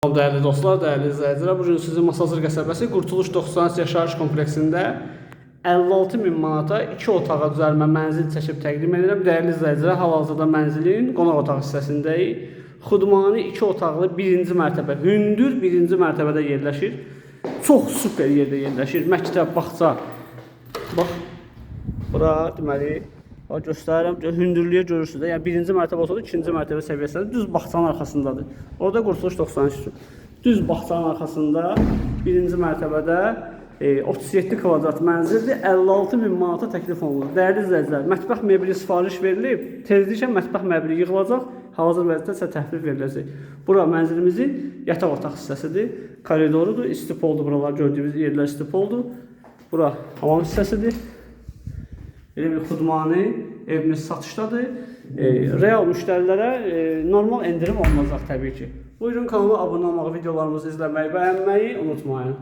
Salam dəyərli dostlar, dəyərli izləyicilər. Bu gün sizi Masazır qəsəbəsi Qurtuluş 93 yaşayış kompleksində 56 min manata 2 otağa düzəlmə mənzil çəkib təqdim edirəm. Dəyərli izləyicilər, hal-hazırda mənzilin qonaq otağı hissəsindəyik. Xudmani 2 otaqlı birinci mərtəbə, hündür birinci mərtəbədə yerləşir. Çox super yerdə yerləşir. Məktəb, bağça. Bax, bura deməli, bax göstərirəm. Hündürlüyü görürsünüz də. Yəni birinci mərtəbə olsa da ikinci mərtəbə səviyyəsində düz bağçanın arxasındadır. Orada Qurtuluş 93. Düz bağçanın arxasında birinci mərtəbədə 37 kvadrat mənzildir. 56 min manata təklif olunur. Dəyərli izləyicilər, mətbəx mebeli sifariş verilib. Tezliklə mətbəx mebeli yığılacaq. Hazır vəziyyətdə sizə təhvil veriləcək. Bura mənzilimizin yataq otaq hissəsidir. Koridorudur, istipoldur buralar gördüyünüz yerlər istipoldur. Bura hamam hissəsidir. Belə bir xudmani evimiz satışdadır. Real müştərilərə normal endirim olunacaq təbii ki. Buyurun kanala abunə olmağı, videolarımızı izləməyi, bəyənməyi unutmayın.